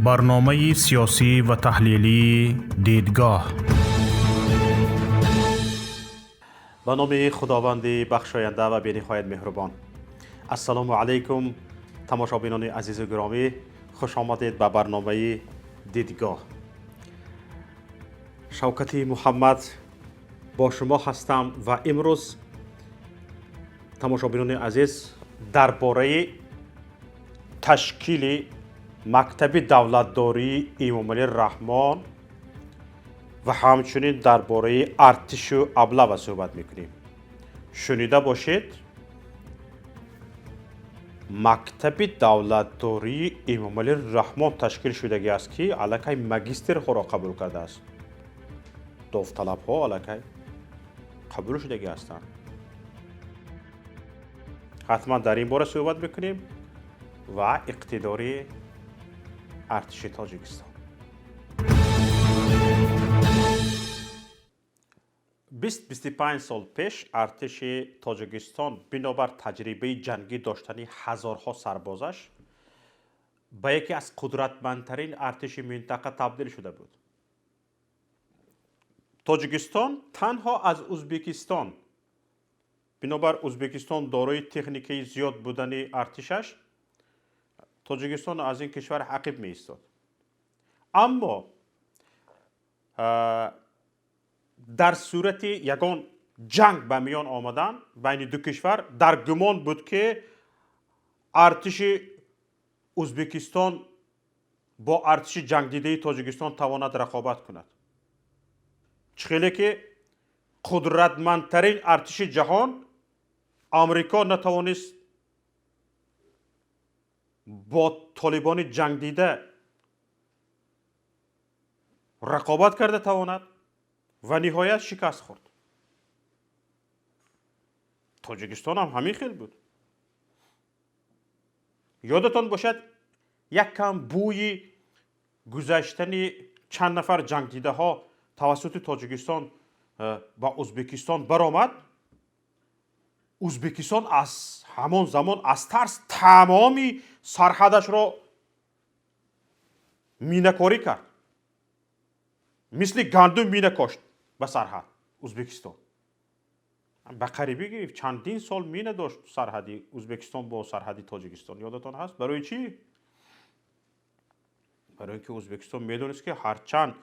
Барномаи сиёсӣ ва таҳлилии «Дидгоҳ». Ба номи Худованди бахшоянда ва бениҳоят меҳрубон. Ассалому алайкум, тамошобинони азизу гиромӣ, хуш омадед ба барномаи «Дидгоҳ». Шавкати Муҳаммад бо шумо ҳастам ва имрӯз, тамошобинони азиз, дар бораи ташкили мактаби давлатдории Эмомалӣ Раҳмон ва ҳамчунин дар бораи артишу облава суҳбат мекунем. Шунида бошед, мактаби давлатдории Эмомалӣ Раҳмон ташкил шудагӣ аст, ки аллакай магистрҳоро қабул кардааст, довталабҳо аллакай қабул шудагӣ ҳастанд. Ҳатман дар ин бора суҳбат мекунем ва иқтидори артиши Тоҷикистон. 20-25 сол пеш артиши Тоҷикистон бинобар таҷрибаи ҷангӣ доштани ҳазорҳо сарбозаш ба яке аз қудратмандтарин артиши минтақа табдил шуда буд. Тоҷикистон танҳо аз Узбекистон, бинобар Узбекистон дорои техникаи зиёд будани артишаш, Тоҷикистон аз ин кишвар ақиб меистод. Аммо дар сурати ягон ҷанг ба миён омадан байни ду кишвар, дар гумон буд, ки артиши Узбекистон бо артиши ҷангдидаи Тоҷикистон тавонад рақобат кунад. Чӣ хеле ки қудратмандтарин артиши ҷаҳон Амрико натавонист бо толибони ҷангдида рақобат карда тавонад ва ниҳоят шикаст хӯрд. Тоҷикистон ҳам ҳамин хел буд. Ёдатон бошад, як кам бӯи гузаштани чанд нафар ҷангдидаҳо тавассути Тоҷикистон ба Узбекистон баромад. Узбекистон аз ҳамон замон аз тарс тамоми сарҳадашро минакорӣ кард, мисли гандум мина кошт ба сарҳад. Узбекистон ба қарибӣ гирифт, чандин сол мина дошт сарҳади Узбекистон бо сарҳади Тоҷикистон. Ёдатон ҳаст? Барои чӣ? Барои ин ки Узбекистон медонист, ки ҳарчанд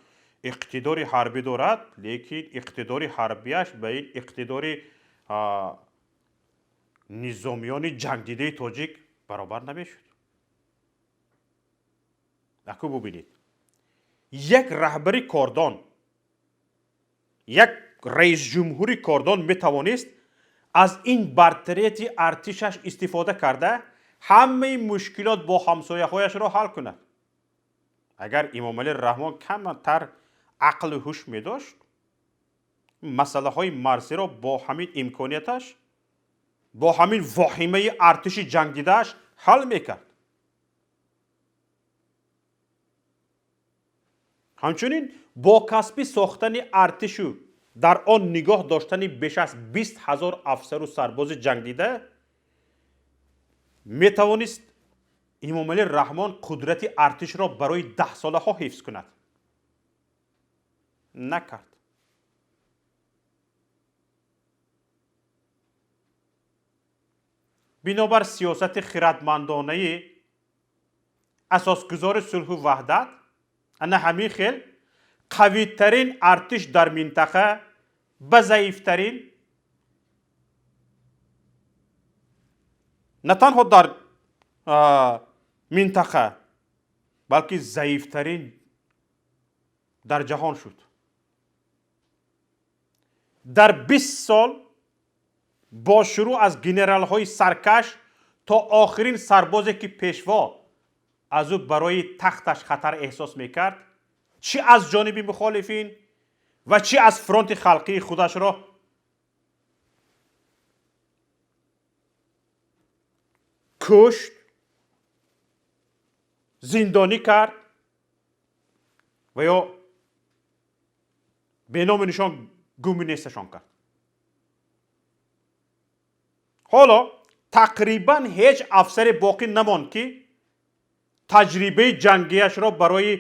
иқтидори ҳарбӣ дорад, лекин иқтидори ҳарбияш ба ин иқтидори низомиёни ҷангдидаи тоҷик баробар намешуд. Аку бубинед, як раҳбари кордон, як раисҷумҳури кордон метавонист аз ин бартарияти артишаш истифода карда, ҳамаи мушкилот бо ҳамсояҳояшро ҳал кунад. Агар Эмомалӣ Раҳмон камтар ақлу ҳуш медошт, масъалаҳои марзиро бо ҳамин имконияташ, бо ҳамин воҳимаи артиши ҷангдидааш ҳал мекард. Ҳамчунин бо касбӣ сохтани артишу дар он нигоҳ доштани беш аз 20 000 афсару сарбози ҷангдида метавонист Эмомалӣ Раҳмон қудрати артишро барои даҳсолаҳо ҳифз кунад. Накард. Бинобар сиёсати хиратмандонаи асосгузори сулҳу ваҳдат, ана ҳамин хел қавитарин артиш дар минтақа ба заифтарин на танҳо дар минтақа, балки заифтарин дар ҷаҳон шуд. Дар 20 сол бо шурӯъ аз генералҳои саркаш то охирин сарбозе, ки пешво аз ӯ барои тахташ хатар эҳсос мекард, чӣ аз ҷониби мухолифин ва чӣ аз фронти халқии худашро кушт, зиндонӣ кард ва ё беному нишон гуму несташон кард. Ҳоло тақрибан ҳеҷ афсаре боқӣ намонд, ки Таҷрибаи ҷангиашро барои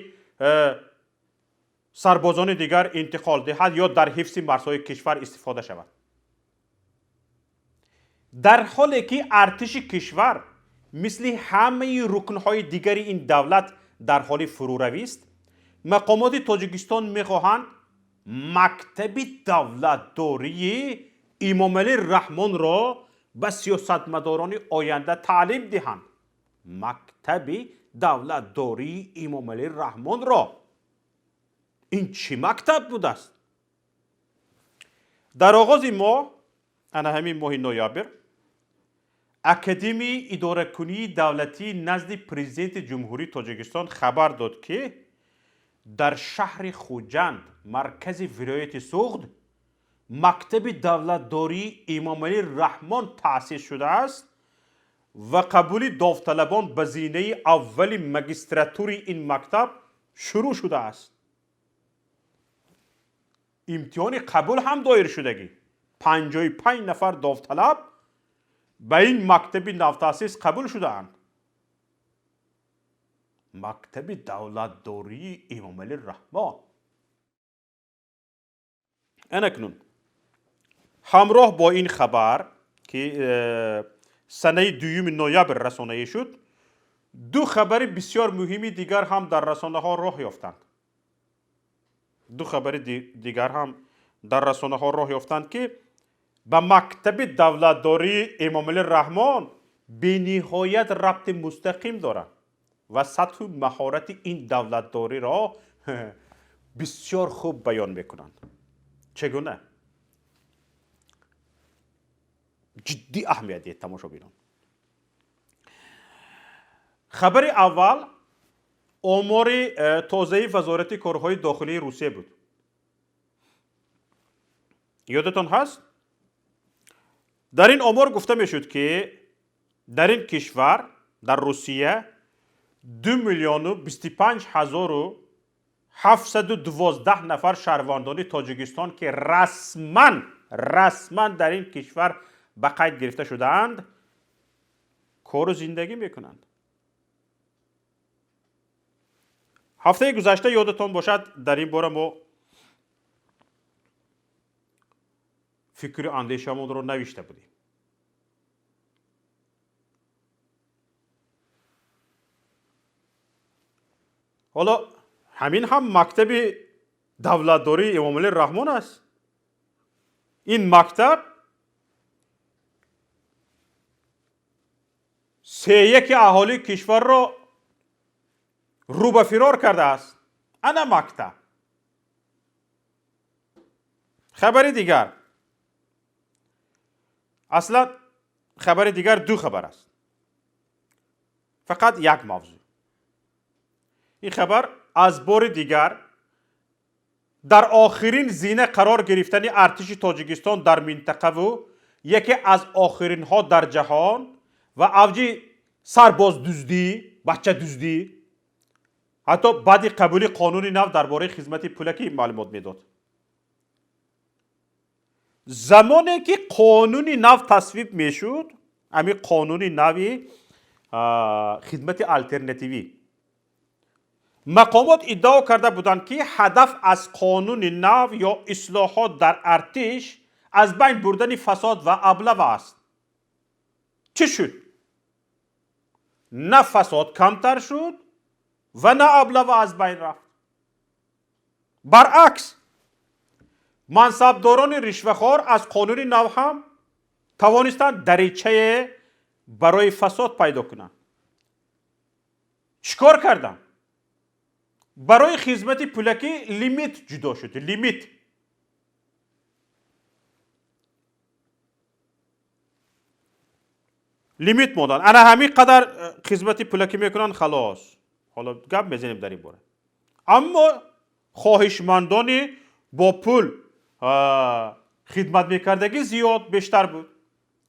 сарбозони дигар интиқол диҳад ё дар ҳифзи марзҳои кишвар истифода шавад. Дар ҳоле ки артиши кишвар мисли ҳамаи рукнҳои дигари ин давлат дар ҳоли фурӯравист, мақомоти Тоҷикистон мехоҳанд мактаби давлатдории Имомалӣ Раҳмонро ба сиёсатмадорони оянда таълим диҳанд. Мактаби давлатдории Имомалӣ Раҳмонро. Ин чӣ мактаб будааст? Дар оғози моҳ, ана ҳамин моҳи ноябр, Академияи идоракунии давлатии назди Президенти Ҷумҳурии Тоҷикистон хабар дод, ки дар шаҳри Хуҷанд, маркази вилояти Суғд, мактаби давлатдории Имомалӣ Раҳмон таъсис шудааст ва қабули довталабон ба зинаи аввали магистратури ин мактаб шурӯъ шудааст. Имтиҳони қабул ҳам доир шудагӣ. 55 нафар довталаб ба ин мактаби навтаъсис қабул шудаанд. Мактаби давлатдории Имомалӣ Раҳмон. Анакнун ҳамроҳ бо ин хабар, ки санаи 2 ноябр расонаӣ шуд, ду хабари бисёр муҳими дигар ҳам дар расонаҳо роҳ ёфтанд. Ду хабари дигар ҳам дар расонаҳо роҳ ёфтанд, ки ба мактаби давлатдории Эмомалӣ Раҳмон бениҳоят рабти мустақим дорад ва сатҳу маҳорати ин давлатдориро бисёр хуб баён мекунанд. Чегуна? Ҷиддӣ аҳамият диҳед, тамошобинон. Хабари аввал омори тозаи Вазорати корҳои дохилии Русия буд. Ёдатон ҳаст? Дар ин омор гуфта мешуд, ки дар ин кишвар, дар Русия, ду миллиону бисту панҷ ҳазору ҳафтсаду дувоздаҳ нафар шаҳрвандони Тоҷикистон, ки расман дар ин кишвар ба қайд гирифта шудаанд, кору зиндагӣ мекунанд. Ҳафтаи гузашта ёдатон бошад, дар ин бора мо фикру андешамонро навишта будем. Ҳоло ҳамин ҳам мактаби давлатдории Эмомалӣ Раҳмон аст. Ин мактаб сеяки аҳолии кишварро рӯ ба фирор кардааст. Ана мактаб. Хабари дигар. Аслан хабари дигар ду хабар аст. Фақат як мавзӯъ. Ин хабар аз бори дигар дар охирин зина қарор гирифтани артиши Тоҷикистон дар минтақаву яке аз охиринҳо дар ҷаҳон ва авҷи сарбоздуздӣ, бачадуздӣ, ҳатто баъди қабули қонуни нав дар бораи хизмати пулакӣ маълумот медод. Замоне ки қонуни нав тасвиб мешуд, ҳамин қонуни нави хизмати алтернативӣ, мақомот иддао карда буданд, ки ҳадаф аз қонуни нав ё ислоҳот дар артиш аз байн бурдани фасод ва аблава аст. Чӣ шуд? На фасод камтар шуд ва на аблава аз байн рафт. Баръакс, мансабдорони ришвахор аз қонуни нав ҳам тавонистанд даричае барои фасод пайдо кунанд. Чӣ кор карданд? Барои хизмати пулакӣ лимит ҷудо шуд. Лимит. Лимит монданд. Ана ҳамин қадар хизмати пулакӣ мекунанд, халос. Ҳоло гап мезанем дар ин бора. Аммо хоҳишмандони бо пул хидмат мекардагӣ зиёд бештар буд.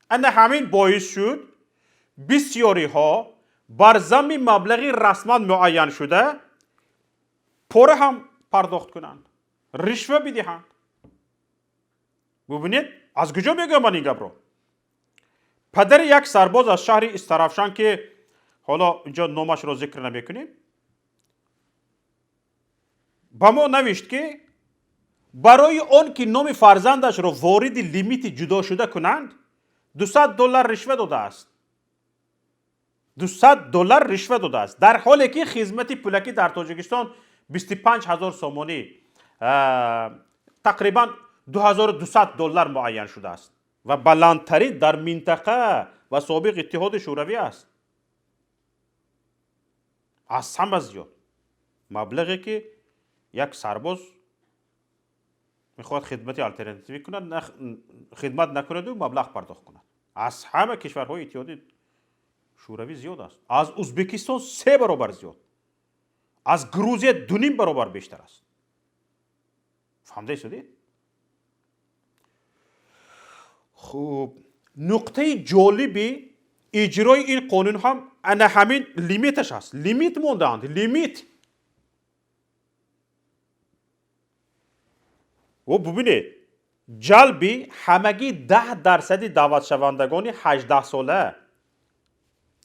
Ана ҳамин боис шуд бисёриҳо бар замми маблағи расман муайяншуда пора ҳам пардохт кунанд, ришва бидиҳанд. Бубинед, аз куҷо мегӯям ман ин гапро? Падари як сарбоз аз шаҳри Истаравшан, ки Ҳоло инҷо номашро зикр намекунем, ба мо навишт, ки барои он ки номи фарзандашро вориди лимити ҷудошуда кунанд, 200 доллар ришва додааст. 200 доллар ришва додааст, дар ҳоле ки хизмати пулакӣ дар Тоҷикистон 25 000 сомонӣ, тақрибан 2200 доллар муайян шудааст ва баландтарин дар минтақа ва собиқ Иттиҳоди Шӯравӣ аст. Аз ҳама зиёд маблағе, ки як сарбоз мехоҳад хидмати алтернативӣ кунад, хидмат накунаду маблағ пардохт кунад, аз ҳама кишварҳои Иттиҳоди Шӯравӣ зиёд аст. Аз Узбекистон се баробар зиёд, аз Грузия 2,5 баробар бештар аст. Фаҳмида истодед? Хуб, нуқтаи ҷолиби иҷрои ин қонун ҳам ана ҳамин лимиташ аст. Лимит мондаанд, лимит. О, бубинед, ҷалби ҳамагӣ 10 дарсади даъватшавандагони 18-сола,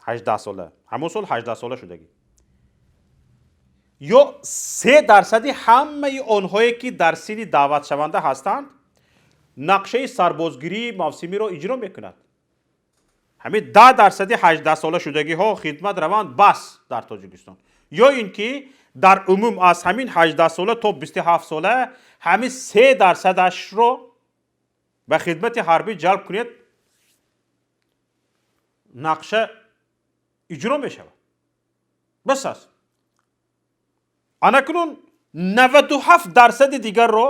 18-сола, ҳамон сол 18-сола шудагӣ, ё 3 дарсади ҳамаи онҳое, ки дар синни даъватшаванда ҳастанд, нақшаи сарбозгирии мавсимиро иҷро мекунад. Ҳамин 10 дарсади 18-сола шудагиҳо хидмат раванд, бас, дар Тоҷикистон. Ё ин ки дар умум аз ҳамин 18-сола то 27-сола ҳамин 3 дарсадашро ба хидмати ҳарбӣ ҷалб кунед, нақша иҷро мешавад, бас аст. Анакнун 97 дарсади дигарро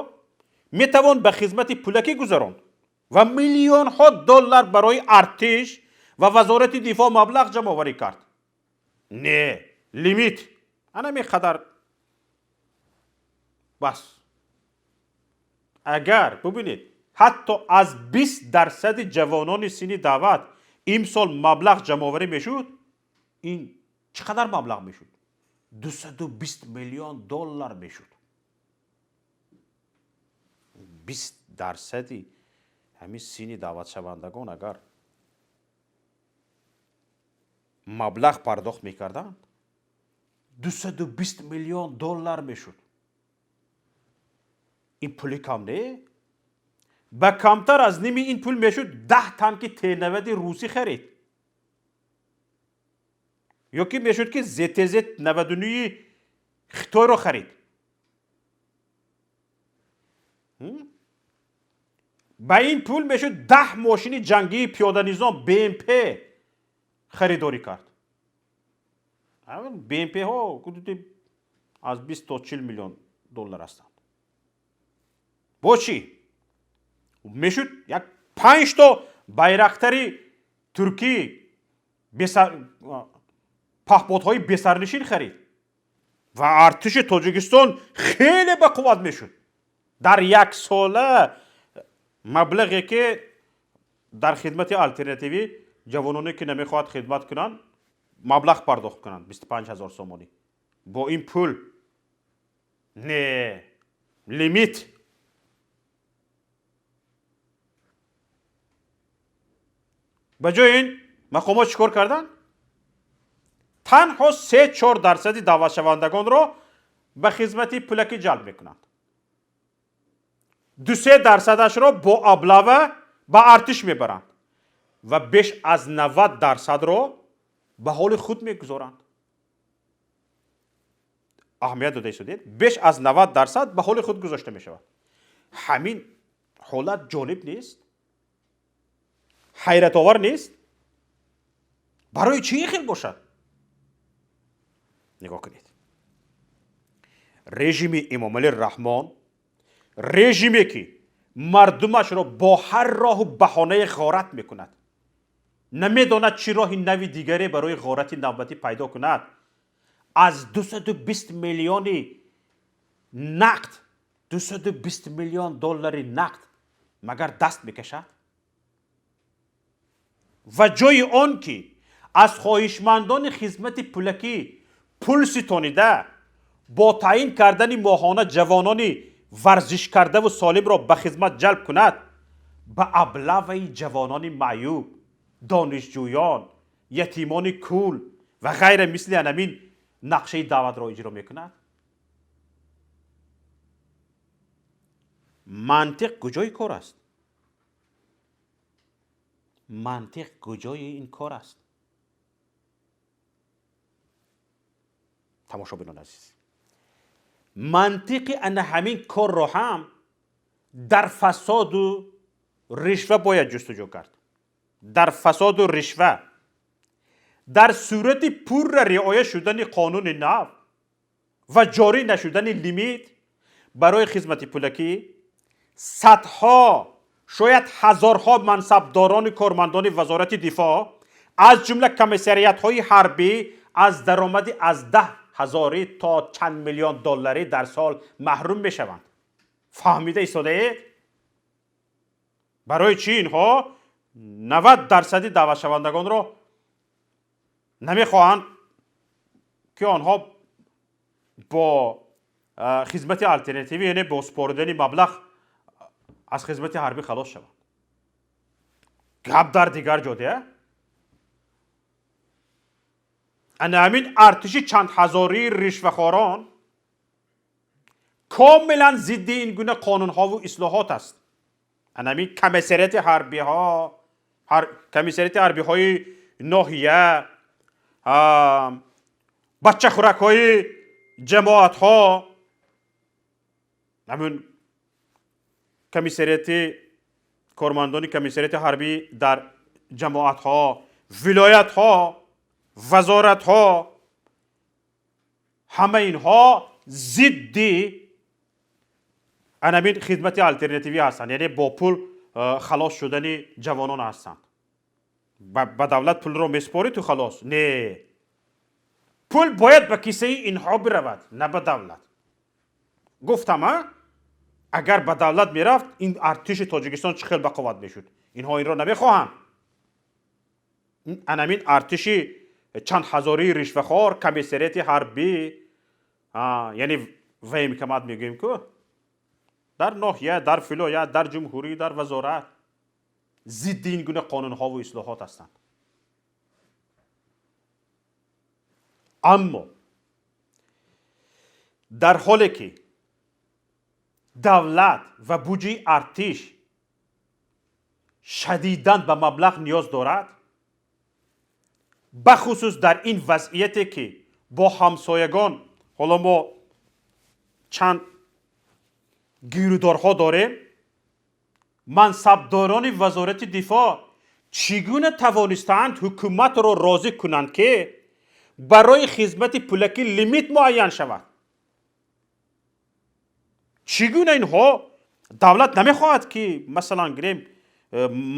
метавон ба хизмати пулакӣ гузаронд ва миллионҳо доллар барои артиш ва Вазорати дифоъ маблағ ҷамъоварӣ кард. Не, лимит анаме қадар, бас. Агар бубинед, ҳатто аз 20 дарсади ҷавонони синни даъват имсол маблағ ҷамъоварӣ мешуд, ин чӣ қадар маблағ мешуд? 220 миллион доллар мешуд. 20 дарсади ҳамин синни даъватшавандагон агар маблағ пардохт мекарданд, 220 миллион доллар мешуд. Ин пули кам не. Ба камтар аз ними ин пул мешуд 10 танки Т-90 русӣ харид ё ки мешуд, ки ЗТЗ 99 Хитойро харид. Ба ин пул мешуд 10 мошини ҷангии пиёданизом БМП харидорӣ кард. БМПҳо ҳудуди аз 20 то 40 миллион доллар ҳастанд. Бо чӣ мешуд як панҷто Байрақтари туркӣ, паҳподҳои бесарнишин харид ва артиши Тоҷикистон хеле ба қувват мешуд. Дар як сола маблағе, ки дар хидмати алтернативӣ ҷавононе, ки намехоҳад хидмат кунанд, маблағ пардохт кунанд, 25 ҳазор сомонӣ, бо ин пул. Не, лимит. Ба ҷои ин мақомот чӣ кор карданд? Танҳо 3-4 дарсади даъватшавандагонро ба хизмати пулакӣ ҷалб мекунанд, 2-3 дарсадашро бо облава ба артиш мебаранд ва беш аз 90 дарсадро ба ҳоли худ мегузоранд. Аҳамият дода истодед, беш аз 90 дарсад ба ҳоли худ гузошта мешавад. Ҳамин ҳолат ҷолиб нест? Ҳайратовар нест? Барои чӣ ин хел бошад? Нигоҳ кунед, режими Эмомалӣ Раҳмон, режиме, ки мардумашро бо ҳар роҳу баҳонае ғорат мекунад, намедонад, чӣ роҳи нави дигаре барои ғорати навбатӣ пайдо кунад. Аз 220 миллиони нақд, 220 миллион доллари нақд магар даст мекашад? Ва ҷои он ки аз хоҳишмандони хизмати пулакӣ пул ситонида, бо таъин кардани моҳона ҷавонони варзишкардаву солимро ба хизмат ҷалб кунад, ба облаваи ҷавонони маъюб, донишҷӯён, ятимони кул Ва ғайра мисли анамин нақшаи даъватро иҷро мекунад. Мантиқ куҷои кор аст? Мантиқ куҷои ин кор аст? Тамошобинони азиз, мантиқи ана ҳамин корро ҳам дар фасоду ришва бояд ҷустуҷӯ кард. Дар фасоду ришва, дар сурати пурра риоя шудани қонуни нав ва ҷорӣ нашудани лимит барои хизмати пулакӣ, садҳо, шояд ҳазорҳо мансабдорони кормандони Вазорати дифоъ, аз ҷумла комиссариятҳои ҳарбӣ, аз даромади аз 10 ҳазорӣ то чанд миллион долларӣ дар сол маҳрум мешаванд. Фаҳмида истодаед? Барои чӣ инҳо 90% даъватшавандагонро намехоҳанд, ки онҳо бо хизмати алтернативӣ, яъне бо супоридани маблағ аз хизмати ҳарбӣ халос шаванд? Гап дар дигар ҷо дея. Ана ҳамин артиши чандҳазории ришвахорон комилан зидди ин гуна қонунҳову ислоҳот аст. Ана ҳамин комиссариати ҳарбиҳо, комиссариати ҳарбиҳои ноҳия, бачахӯракҳои ҷамоатҳо, ҳамин комиссариати кормандони комиссариати ҳарбӣ дар ҷамоатҳо, вилоятҳо, вазоратҳо, ҳама инҳо зидди анамин хизмати алтернативӣ ҳастанд, яъне бо пул халос шудани ҷавонон ҳастанд. Ба давлат пулро месупорӣ ту, халос. Не, пул бояд ба кисаи инҳо биравад, на ба давлат. Гуфтам, а агар ба давлат мерафт, ин артиши Тоҷикистон чӣ хел бақувват мешуд? Инҳо инро намехоҳанд. Анамин артиши чанд ҳазории ришвахор, комиссариати ҳарбӣ, яъне военкомат мегӯем ку, дар ноҳия, дар вилоят, дар ҷумҳурӣ, дар вазорат зидди ин гуна қонунҳову ислоҳот ҳастанд. Аммо дар ҳоле ки давлат ва буҷаи артиш шадидан ба маблағ ниёз дорад, бахусус дар ин вазъияте ки бо ҳамсоягон ҳоло мо чанд гирудорҳо дорем, мансабдорони Вазорати дифоъ чӣ гуна тавонистаанд ҳукуматро розӣ кунанд, ки барои хизмати пулакӣ лимит муайян шавад? Чӣ гуна инҳо давлат намехоҳад, ки масалан гирем,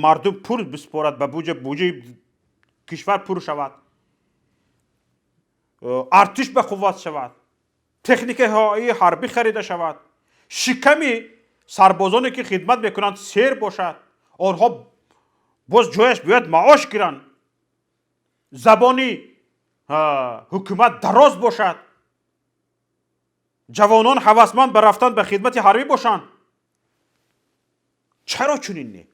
мардум пул биспорад ба буҷа, буҷаи кишвар пур шавад, артиш ба қувват шавад, техникаҳои ҳарбӣ харида шавад, шиками сарбозоне ки хидмат мекунанд сер бошад, онҳо боз ҷояш биёяд маош гиранд, забони ҳукумат дароз бошад, ҷавонон ҳавасманд ба рафтан ба хидмати ҳарбӣ бошанд? Чаро чунин не?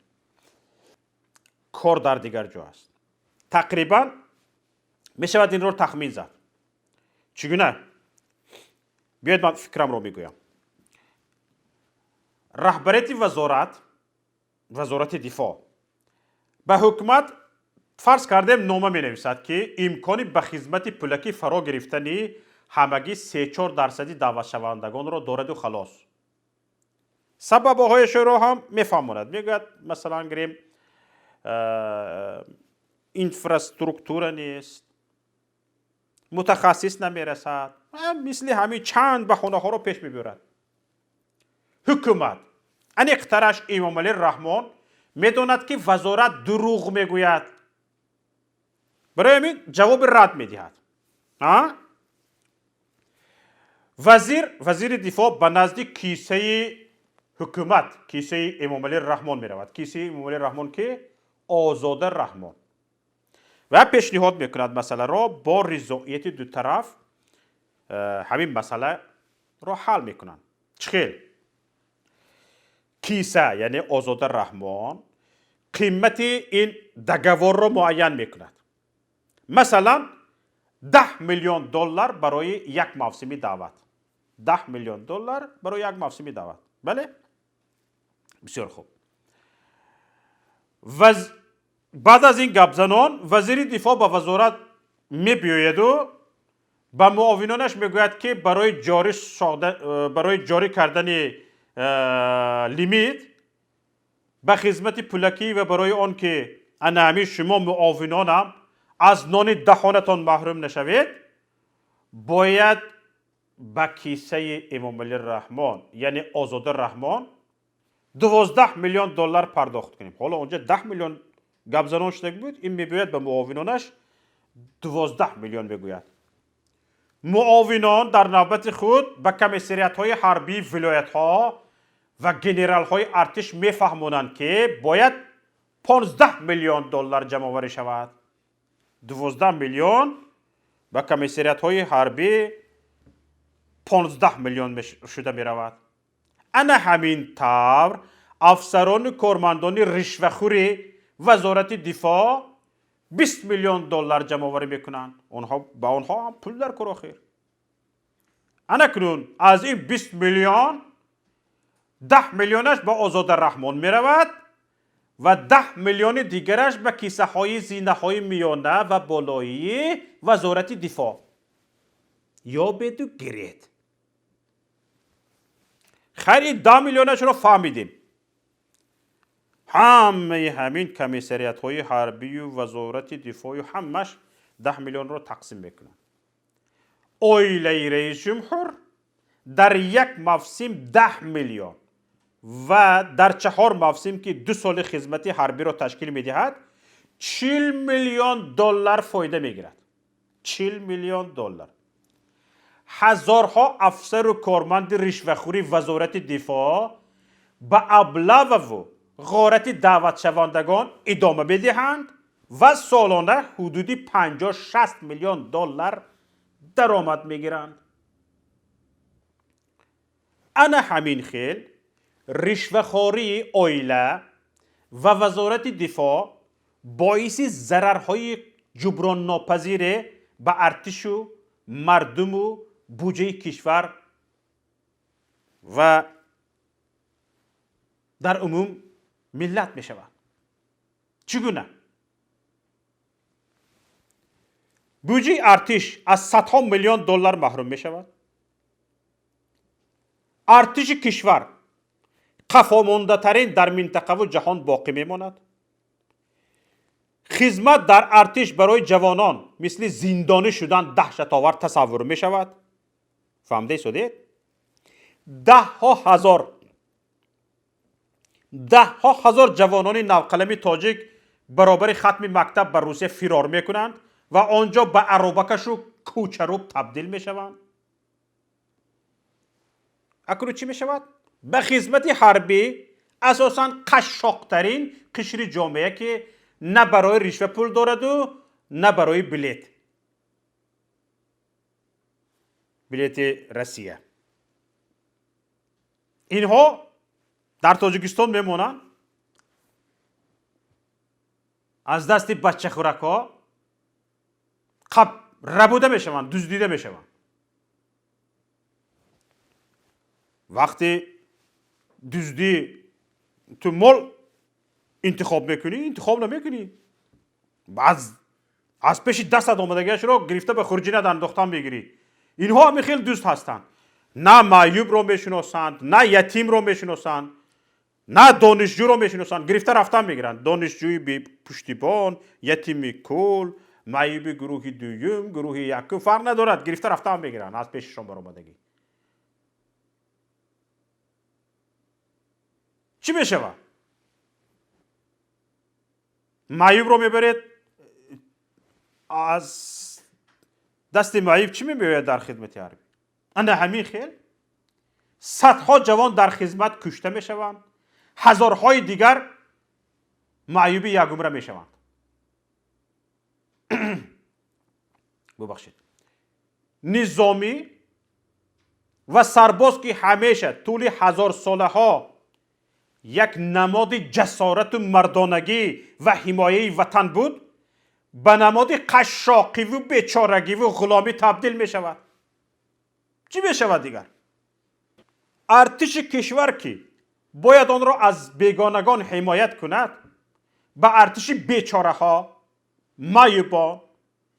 Кор дар дигар ҷо аст. Тақрибан мешавад инро тахмин зад. Чӣ гуна? Биёед, ман фикрамро мегӯям. Раҳбарияти Вазорати дифоъ ба ҳукумат, фарз кардем, нома менависад, ки имкони ба хизмати пулакӣ фаро гирифтани ҳамагӣ 3-4% даъватшавандагонро дораду халос. Сабабҳояшро ҳам мефаҳмонад, мегӯяд, масалан гирем, инфраструктура нест, мутахассис намерасад, мисли ҳамин чанд баҳонаҳоро пеш мебиёрад. Ҳукумат, аниқтараш Эмомалӣ Раҳмон, медонад, ки вазорат дурӯғ мегӯяд, барои ҳамин ҷавоби рад медиҳад. Вазири дифоъ ба назди кисаи ҳукумат, кисаи Эмомалӣ Раҳмон меравад. Кисаи Эмомалӣ Раҳмон ки? Озода Раҳмон. Ва пешниҳод мекунад масъаларо. Бо ризоияти дутараф ҳамин масъаларо ҳал мекунанд. Чӣ хел? Киса, яъне Озода Раҳмон, қимати ин договорро муайян мекунад. Масалан, 10 миллион доллар барои як мавсими даъват, 10 миллион доллар барои як мавсими даъват. Бале, бисёр хуб. Баъд аз ин гапзанон вазири дифоъ ба вазорат мебиёяду ба муовинонаш мегӯяд, ки барои ҷорӣ кардани лимит ба хизмати пулакӣ ва барои он ки ана ҳамин шумо муовинонам аз нони даҳонатон маҳрум нашавед, бояд ба кисаи Эмомалӣ Раҳмон, яъне Озода Раҳмон, 12 миллион доллар пардохт кунем. Ҳоло онҷа 10 миллион гапзанон шуда буд, ин мебиёяд, ба муовинонаш 12 миллион мегӯяд. Муовинон дар навбати худ ба комиссариатҳои ҳарбии вилоятҳо ва генералҳои артиш мефаҳмонанд, ки бояд 15 миллион доллар ҷамъоварӣ шавад. 12 миллион ба комиссариатҳои ҳарбӣ 15 миллион шуда меравад. Ана ҳамин тавр афсарону кормандони ришвахӯри вазорати дифоъ 20 миллион доллар ҷамъоварӣ мекунанд. Онҳо, ба онҳо ҳам пул дар кор охир. Ана кунун аз ин 20 миллион 10 миллионаш ба Озода Раҳмон меравад ва 10 миллиони дигараш ба кисаҳои зинаҳои миёна ва болоии вазорати дифоъ. Ёбеду гиред. Хайр, ин 10 миллионашро фаҳмидем. Ҳамаи ҳамин комиссариатҳои ҳарбию вазорати дифоъю ҳамаш 10 миллионро тақсим мекунанд. Оилаи раисҷумҳур дар як мавсим 10 миллион ва дар 4 мавсим, ки 2 соли хизмати ҳарбиро ташкил медиҳад, 40 миллион доллар фоида мегирад. 40 миллион доллар. Ҳазорҳо афсару корманди ришвахӯри вазорати дифоъ ба облававу ғорати даъватшавандагон идома медиҳанд ва солона ҳудуди 50-60 миллион доллар даромад мегиранд. Ана ҳамин хел ришвахории оила ва вазорати дифоъ боиси зарарҳои ҷуброннопазире ба артишу мардуму буҷаи кишвар ва дар умум миллат мешавад. Чӣ гуна? Буҷаи артиш аз садҳо миллион доллар маҳрум мешавад. Артиши кишвар қафомондатарин дар минтақаву ҷаҳон боқӣ мемонад. Хизмат дар артиш барои ҷавонон мисли зиндонӣ шудан даҳшатовар тасаввур мешавад. Фаҳмида истодед? Даҳҳо ҳазор ҷавонони навқалами тоҷик баробари хатми мактаб ба Русия фирор мекунанд ва он ҷо ба аробакашу кӯчаруб табдил мешаванд. Акнун чӣ мешавад? Ба хизмати ҳарбӣ асосан қашшоқтарин қишри ҷомеа, ки на барои ришва пул дораду, на барои билети Россия, инҳо дар Тоҷикистон мемонанд, аз дасти бачахӯракҳо қаб рабуда мешаванд, дуздида мешаванд. Вақте дуздӣ, ту мол интихоб мекунӣ? Интихоб намекунӣ. Аз пеши дастат омадагиашро гирифта, ба хурҷинат андохтан мегирӣ. Инҳо ҳами хел дузд ҳастанд. На маъюбро мешиносанд, на ятимро мешиносанд, на донишҷӯро мешиносанд. Гирифта рафтан мегиранд. Донишҷӯи бепуштибон, ятими кул, маъюби гурӯҳи дуюм, гурӯҳи якум, фарқ надорад, гирифта рафтан мегиранд аз пешишон баромадагӣ. Чӣ мешавад? Маъюбро мебаред, аз дасти маъюб чӣ мебиёяд дар хидмати ҳарбӣ? Ана ҳамин хел садҳо ҷавон дар хизмат кушта мешаванд, ҳазорҳои дигар маъюби якумра мешаванд. Бубахшед. Низомӣ ва сарбоз, ки ҳамеша тӯли ҳазорсолаҳо як намоди ҷасорату мардонагӣ ва ҳимояи ватан буд, Ба намоди қашшоқиву бечорагиву ғуломӣ табдил мешавад. Чӣ мешавад дигар? Артиши кишвар, ки бояд онро аз бегонагон ҳимоят кунад, ба артиши бечораҳо, маъюбон,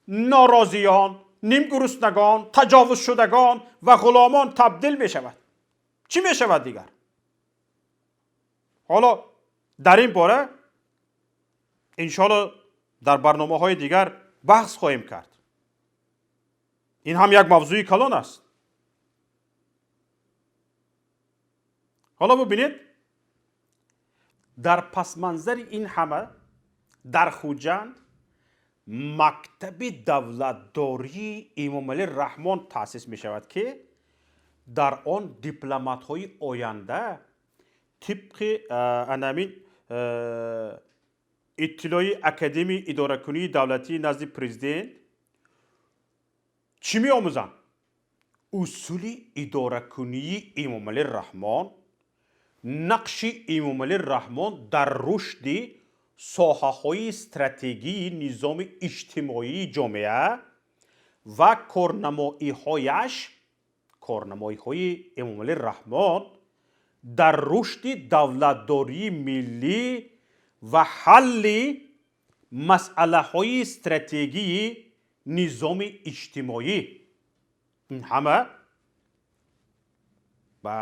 норозиён, нимгуруснагон, таҷовузшудагон ва ғуломон табдил мешавад. Чӣ мешавад дигар? Ҳоло дар ин бора иншоалло дар барномаҳои дигар баҳс хоҳем кард. Ин ҳам як мавзӯи калон аст. Ҳоло бубинед, дар пасманзари ин ҳама дар Хуҷанд мактаби давлатдории Эмомалӣ Раҳмон таъсис мешавад, ки дар он дипломатҳои оянда тибқи анамин иттилои Академияи идоракунии давлатии назди президент чӣ меомӯзанд? Усули идоракунии Эмомалӣ Раҳмон, нақши Эмомалӣ Раҳмон дар рушди соҳаҳои стратегии низоми иҷтимоии ҷомеа ва корнамоиҳояш, корнамоиҳои Эмомалӣ Раҳмон дар рушди давлатдории миллӣ ва ҳалли масъалаҳои стратегии низоми иҷтимоӣ. Ин ҳама ба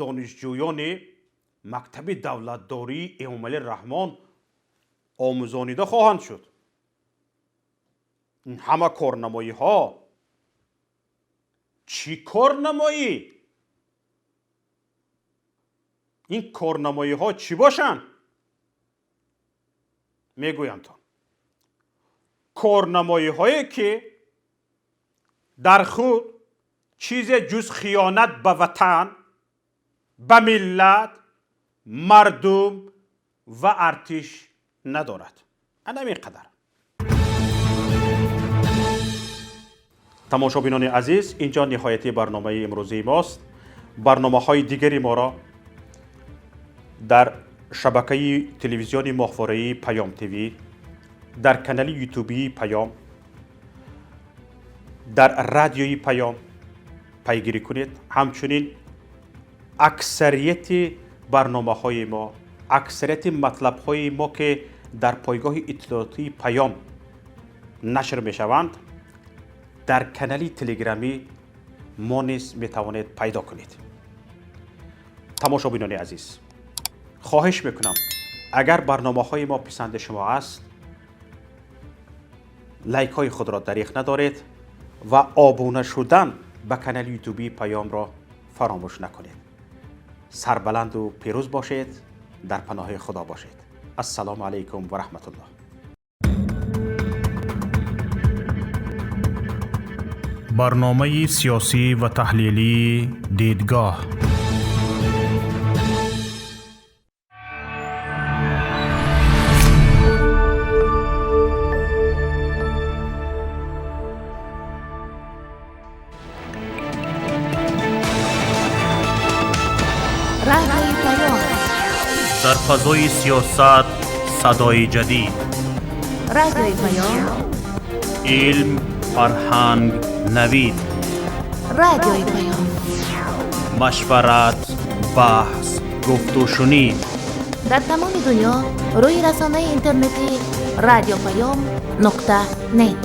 донишҷӯёни мактаби давлатдории Эмомалӣ Раҳмон омӯзонида хоҳанд шуд. Ин ҳама корнамоиҳо чӣ корнамоӣ? Ин корнамоиҳо чӣ бошанд? Мегӯямтон, корнамоиҳое ки дар худ чизе ҷуз хиёнат ба ватан, ба миллат, мардум ва артиш надорад. Ана ин қадар. Тамошобинони азиз, инҷо ниҳояти барномаи имрӯзии мост. Барномаҳои дигари моро дар шабакаи телевизиони моҳвораии Паём ТВ, дар канали ютубии Паём, дар радиои Паём пайгирӣ кунед. Ҳамчунин аксарияти барномаҳои мо, аксарияти матлабҳои мо, ки дар пойгоҳи иттилоотии Паём нашр мешаванд, дар канали телеграмӣ мо низ метавонед пайдо кунед. Тамошобинони азиз, хоҳиш мекунам, агар барномаҳои мо писанди шумо аст, лайкҳои худро дариғ надоред ва обуна шудан ба канали ютубии Паёмро фаромӯш накунед. Сарбаланду пирӯз бошед, дар паноҳи Худо бошед. Ассалому алайкум ва раҳматуллоҳ. Барномаи сиёсӣ ва таҳлилии «Дидгоҳ». Радиои Паём. Дар фазои сиёсат садои ҷадид. Радиои Паём. Илм, фарҳанг, навид. Радиои Паём. Машварат, баҳс, гуфтушунид. Дар тамоми дунё рӯи расонаи интернетӣ радиопаём.нет.